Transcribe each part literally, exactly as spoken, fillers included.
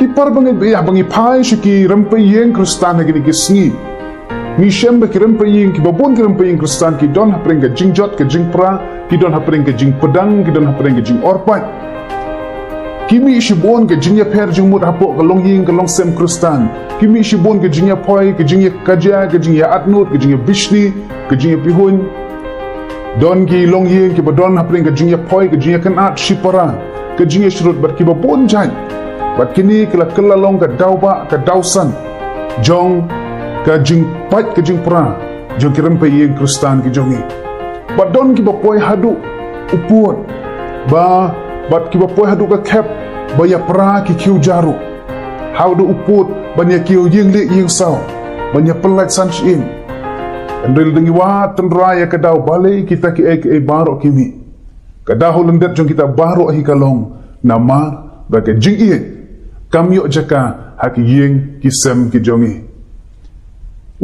Ki para bangeit, ba ïa ba ngi phai sha ki rympei ïing Khristan ha kine ki sngi, ngi shem ba ki rympei ïing, kiba bun ki rympei ïing Khristan ki don hapdeng ka jingjot ka jingpra, ki don hapdeng ka jingpdeng, ki don hapdeng ka jingorpait. Ki mih shibun ka jingïapher jingmut hapoh ka longïing ka longsem Khristan. Ki mih shibun ka jingïapoi, ka jingïakajia, ka jingïaatnud, ka jingïabishni, ka jingïapihuiñ. Don ki longïing kiba don hapdeng ka jingïapoi, ka jingïakynad shipara, ka jingïashrut bad kiba bun jait. Bad kine ki la kylla long ka dawbah ka dawsan jong ka jingpait ka jingpra jong ki rympei ïing Khristan ki jong ngi. Bad don kiba poi haduh u pud, ba, bad kiba poi haduh ka khep ba ïapra ki kiew jaru, haduh u pud ban ïakiew ïing lieh ïing saw, ban ïapyllait san shyieng. Hynrei lada ngi wad tynrai ïa ka daw, balei kita kiei kiei baroh ki mih? Ka daw lyndet jong kita baroh hi ka long namar ba ka jingïeit kam ïoh jaka ha ki ïing ki sem ki jong ngi.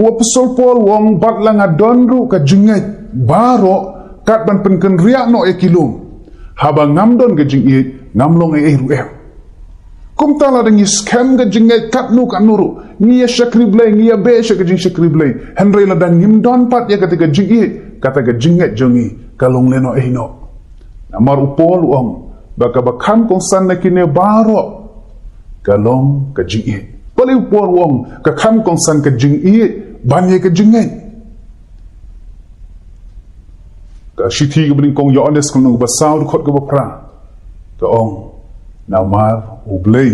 U Apostol Paul u ong, bad la nga don ruh ka jingngeit baroh kat ban pynkynriah noh ïa ki lum, haba ngam don ka jingïeit ngam long ei ei ruh em. Kumta lada ngi skhem ka jingngeit katno katno ruh, ngi ïa shakri Blei, ngi ïa beh sha ka jingshakri Blei, hynrei lada ngim don pat ïa kata ka jingïeit, kata ka jingngeit jong ngi ka long lehnoh ei noh. Namar u Paul u ong ba kaba kham kongsan na kine baroh ka long ka jingïeit. Balei u Paul u ong ka kham kongsan ka jingïeit ban ïa ka jingngeit? Ka shithi kaba nyngkong Ïoannis ka lynnong kaba saw dkhot kaba phra ka ong, namar U Blei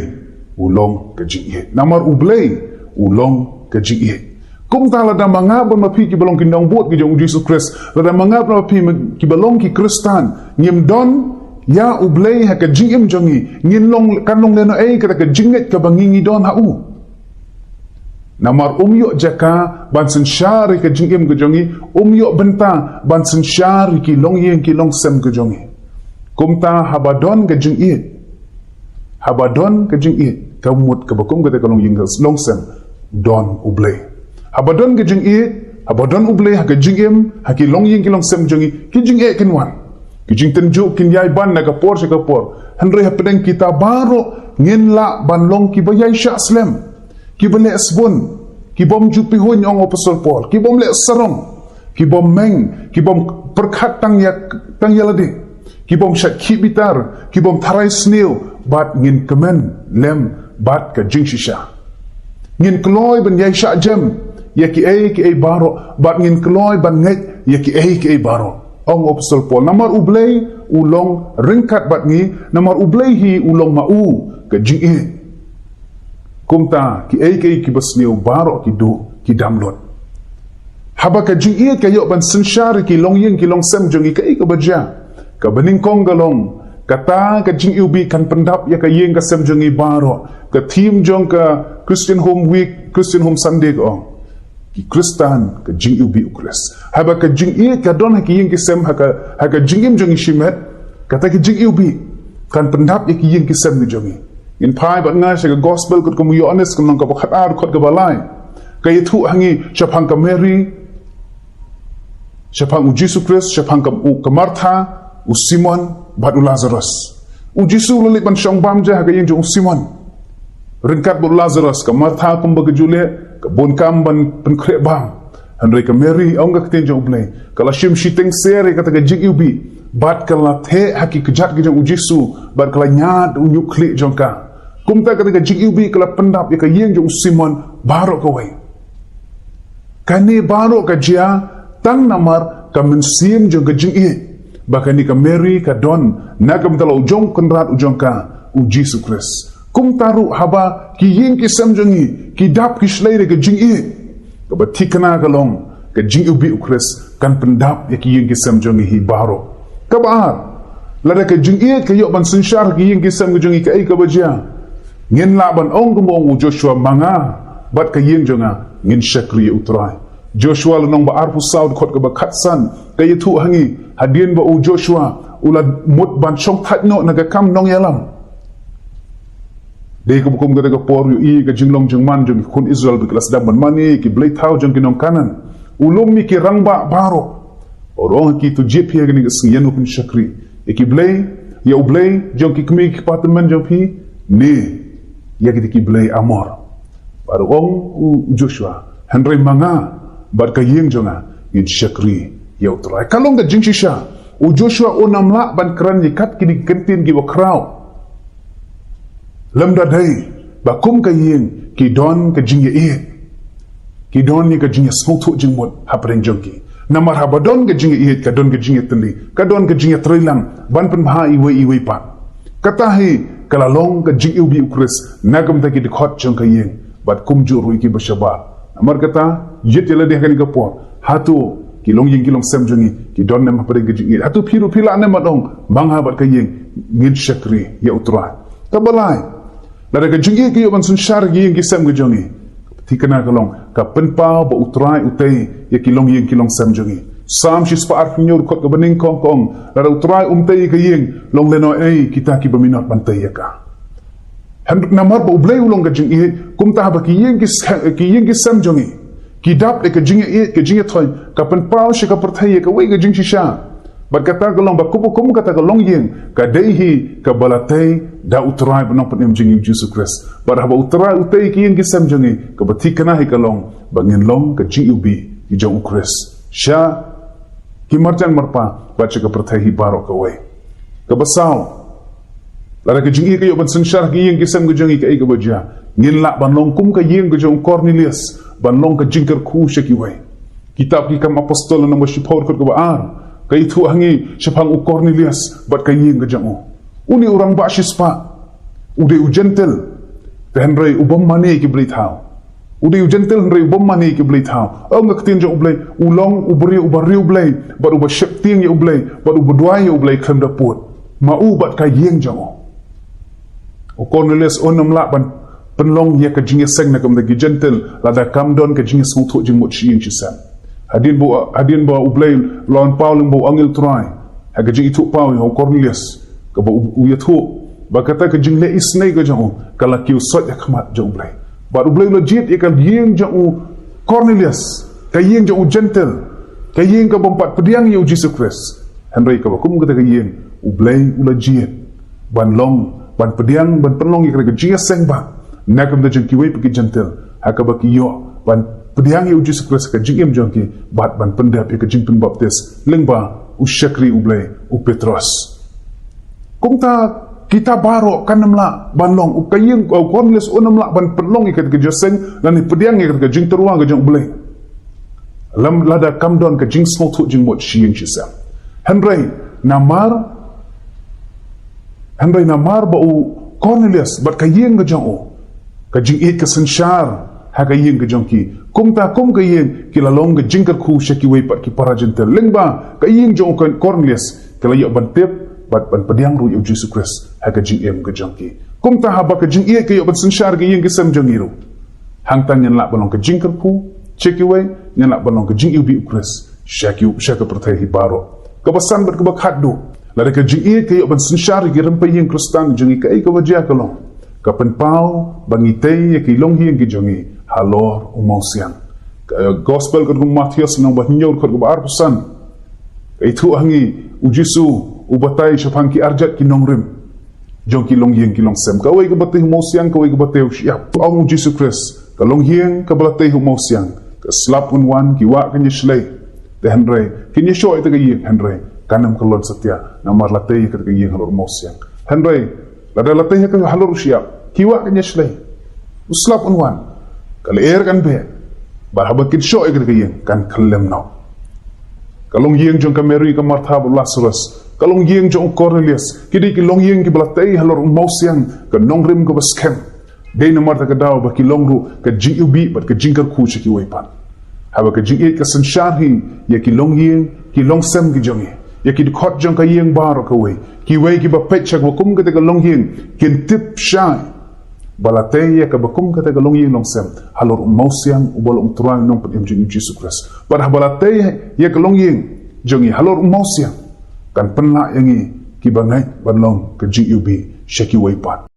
u long ka jingïeit. Namar U Blei u long ka jingïeit. Kumta lada ma nga bad ma phi kiba long ki nongbud ki jong U Jisu Khrist, lada ma nga bad ma phi kiba long ki Khristan ngim don ïa U Blei ha ka jingim jong ngi, ngin long, kan long lehnoh ei kata ka jingngeit kaba ngi ngi don ha u? Namar um ïoh jaka ban synshar ïa ka jingim ka jong ngi, um ïoh bynta ban synshar ïa ki longïing ki longsem ka jong ngi. Kumta haba don ka jingïeit, haba don ka jingïeit, ka mut kaba kum kata ka longïing ka longsem don U Blei. Haba don ka jingïeit, haba don U Blei ha ka jingim, ha ki longïing ki longsem jong ngi, ki jingeh kin wan, ki jingtynjuh kin ïai ban na ka por sha ka por. Hynrei hapdeng kita baroh ngin lah ban long kiba ïai shah slem, kiba leh sbun, kibym ju pihuiñ, ong u Apostol Paul, kibym leh sarong, kibym meng, kibym pyrkhat tang ïa, tang ïa lade, kibym shait khih bitar, kibym tharai sniew, bad ngin kmen lem bad ka jingshisha. Ngin kloi ban ïai shah jem ïa kiei kiei baroh, bad ngin kloi ban ngeit ïa kiei kiei baroh, ong u Apostol Paul. Namar U Blei u long ryngkat bad ngi, namar U Blei hi u long ma u ka jingïeit. Kumta kiei kiei kiba sniew baroh ki duh ki dam lut. Haba ka jingïeit ka ïoh ban synshar ïa ki longïing ki longsem jong ngi, kaei kaba jia? Kaba nyngkong ka long, kata ka jingiwbih kan pyndap ïa ka ïing ka sem jong ngi baroh. Ka theme jong ka Christian Home Week, Christian Home Sunday ka ong, ki Khristan ka jingiwbih U Khrist. Haba ka jingïeit ka don ha ki ïing ki sem, ha ka, ha ka jingim jong ngi shimet, kata ka jingiwbih kan pyndap ïa ki ïing ki sem ki jong ngi. Ngin phai bad nga sha ka Gospel katkum u Ïoannis, ka lynnong kaba khatar, dkhot kaba lai. Ka ïathuh ha ngi shaphang ka Mary, shaphang U Jisu Khrist, shaphang ka, u, ka Martha, u Simon bad u Lazarus. U Jisu u la leit ban shong bam ja ha ka ïing jong u Simon ryngkat bad u Lazarus. Ka Martha, kumba ka ju leh, ka bun kam ban pynkhreh bam. Hynrei ka Mary, ong ka ktien jong U Blei, ka la shim shiteng ser ïa kata ka jingiwbih, bad ka la theh ha ki kjat ki jong U Jisu, bad ka la ñiad u ñiuhkhlieh jong ka. Kumta kata ka jingiwbih ka la pyndap ïa ka ïing jong u Simon baroh kawei. Kane baroh ka jia tang namar ka mynsiem jong ka jingïeit, ba kane ka Mary ka don na ka bynta la u jong u Kynrad u jong ka, U Jisu Khrist. Kumta ruh haba ki ïing ki sem jong ngi ki dap ki shlei da ka jingïeit, kaba thikna ka long, ka jingiwbih U Khrist kan pyndap ïa ki ïing ki sem jong ngi hi baroh. Kaba ar, lada ka jingïeit ka ïoh ban synshar ki ïing ki sem ki jong ngi, kaei kaba jia? Ngin lah ban ong kumba ong u Joshua, ma nga bad ka ïing jong nga ngin shakri ïa U Trai. Joshua lynnong ba arphew saw, dkhot kaba khatsan, ka ïathuh ha ngi, hadien ba u Joshua u la mut ban shongthait noh na ka kam nongïalam. Dei kaba kum kata ka por ïohi ka jinglong jingman jong ki khun Israel, ba ki la sdang ban mane ki blei thaw jong ki nong Kanaan. U lum ïa ki rangbah baroh, u ong ha ki, to jied phi ha kane ka sngi, ïano phin shakri, ïa ki blei, ïa U Blei jong ki kmie ki kpa tymmen jong phi, ne ïa kita ki blei Amor. Bad u ong u Joshua, hynrei ma nga bad ka ïing jong nga ngin shakri ïa U Trai. Ka long ka jingshisha, u Joshua un ym lah ban kren ïa kat kine ki kyntien kiba khraw. Lymda dei ba kum ka ïing ki don ka jingïaieit, ki don ïa ka jingïasngewthuh jingmut hapdeng jong ki. Namar haba don ka jingïaieit ka don ka jingïatylli, ka don ka jingïatreilang ban pynbha iwei iwei pat. Kata hi ka la long ka jingiwbih U Khrist na ka bynta ki dkhot jong ka ïing bad kumjuh ruh ïa kiba shabar. Namar kata, ïeit ïa lade ha kane ka por. Hato ki longïing ki longsem jong ngi ki don ne em hapdeng ka jingïeit? Hato phi ruh phi lah ne em ban ong, ma nga bad ka ïing ngin shakri ïa U Trai? Kaba lai, lada ka jingïeit ka ïoh ban synshar ha ki ïing ki sem ka jong ngi, ka thikna ka long ka pynpaw ba U Trai u tei ïa ki longïing ki longsem jong ngi. Salm shispah arphew hynñiew dkhot kaba nyngkong ka ong, lada U Trai um tei ïa ka ïing, long lehnohei kita kiba minot ban tei ïa ka. Hynrei namar ba U Blei u long ka jingïeit, kumta haba ki ïing ki se-, ki ïing ki sem jong ngi ki dap ïa ka jingïaieit, ka jingïathoiñ, ka pynpaw sha ka pyrthei ïa kawei ka jingshisha. Bad kata ka long ba kum, kum kata ka longïing ka dei hi kaba la tei da U Trai bad Nongpynim jong ngi U Jisu Khrist. Bad haba U Trai u tei ïa ki ïing ki sem jong ngi, kaba thikna hi ka long ba ngin long ka jingiwbih ki jong U Khrist sha ki marjan marpa bad sha ka pyrthei hi baroh kawei. Kaba saw, lada ka jingïeit ka ïoh ban synshar ha ki ïing ki sem ka jong ngi, kaei kaba jia? Ngin lah ban long kum ka ïing ka jong u Kornelius, ban long ka jingkyrkhu sha kiwei. Kitab Ki Kam Apostol lynnong ba shiphew dkhot kaba ar ka ïathuh ha ngi shaphang u Kornelius bad ka ïing ka jong u. Une u rangbah shispah, u dei u Jentil, te hynrei u bym mane ïa ki blei thaw. U dei u Jentil hynrei u bym mane ïa ki blei thaw. Ong ka ktien jong U Blei, u long u briew uba riewblei bad uba sheptieng ïa U Blei bad uba duwai ïa U Blei khlem da pud, ma u bad ka ïing jong u. U Kornelius un ym lah ban pynlong ïa ka jingïaseng na ka bynta ki Jentil lada kam don ka jingïasngewthuh jingmut shi ïing shi sem. Hadien ba, hadien ba U Blei u la wanpaw lyngba u angel Trai ha ka jingithuhpaw ïa u Kornelius, kaba u, u ïathuh ba kata ka jingleh isynei ka jong u ka la kiew soit ha khmat jong U Blei. Bad U Blei u la jied ïa ka ïing jong u Kornelius, ka ïing jong u Jentil, ka ïing ka bym pat pdiang ïa U Jisu Khrist. Hynrei kaba kum kata ka ïing U Blei u la jied ban long, ban pdiang, ban pynlong ïa kata ka jingïaseng ba na ka bynta jong kiwei pat ki Jentil, ha kaba ki ïoh ban pdiang ïa U Jisu Khrist ha ka jingim jong ki bad ban pyndep ïa ka jingpynbaptis lyngba u shakri U Blei u Petros. Kumta kita baroh kan ym lah ban long, u ka ïing, u Kornelius un ym lah ban pynlong ïa kata ka jingïaseng lane pdiang ïa kata ka jingtyrwa ka jong U Blei lada kam don ka jingsngewthuh jingmut shi ïing shi sem. Hynrei namar, hynrei namar ba u Kornelius bad ka ïing ka jong u, ka jingïeit ka synshar ha ka ïing ka jong ki, kumta kum ka ïing ki la long ka jingkyrkhu sha kiwei pat ki para Jentil. Lyngba ka ïing jong u Kornelius ka la ïoh ban tip bad ban pdiang ruh ïa U Jisu Khrist ha ka jingim ka jong ki. Kumta haba ka jingïeit ka ïoh ban synshar ha ka ïing ka sem jong ngi ruh, hangta ngin lah ban long ka jingkyrkhu sha kiwei, ngin lah ban long ka jingiwbih U Khrist sha ki, sha ka pyrthei hi baroh. Kaba san bad kaba khatduh, lada ka jingïeit ka ïoh ban synshar ha ki rympei ïing Khristan jong ngi, kaei kaba jia ka long? Ka pynpaw ba ngi tei ïa ki longïing ki jong ngi halor u mawsiang. Ka Gospel katkum u Mathaios lynnong ba hynñiew dkhot kaba arphew san ka ïathuh ha ngi, U Jisu u batai shaphang ki arjat ki nongrim jong ki longïing ki longsem. Kawei kaba tei ha u mawsiang, kawei kaba tei ha u shyiap. Ong U Jisu Khrist, ka longïing kaba la tei ha u mawsiang ka slap wan wan, ki wah kan ïashlei, te hynrei kin ïashoh ïa kata ka ïing, hynrei kan ym kyllon satia namar la tei ïa kata ka ïing halor u mawsiang. Hynrei lada la tei ha ka, halor u shyiap, ki wah kan ïashlei, u slap un wan, ka lyer kan beh, bad haba kin shoh ïa kata ka ïing kan kyllem noh. Ka longïing jong ka Mari, ka Martha bad u Lasarus, ka longïing jong u Kornelius, ki dei ki longïing kiba la tei halor u mawsiang, ka nongrim kaba skhem. Dei namar kata ka daw ba ki long ruh ka jingiwbih bad ka jingkyrkhu sha kiwei pat. Haba ka jingïeit ka synshar hi ïa ki longïing ki longsem ki jong ngi, ïa ki dkhot jong ka ïing baroh kawei, kiwei kiba peit sha kaba kum kata ka longïing kin tip shai ba la tei ïa kaba kum kata ka longïing longsem halor u mawsiang uba long u Trai Nongpynim jong ngi U Jisu Khrist. Bad haba la tei ïa ka longïing jong ngi halor u mawsiang, kan pynlah ïa ngi kiba ngeit ban long ka jingiwbih sha kiwei pat.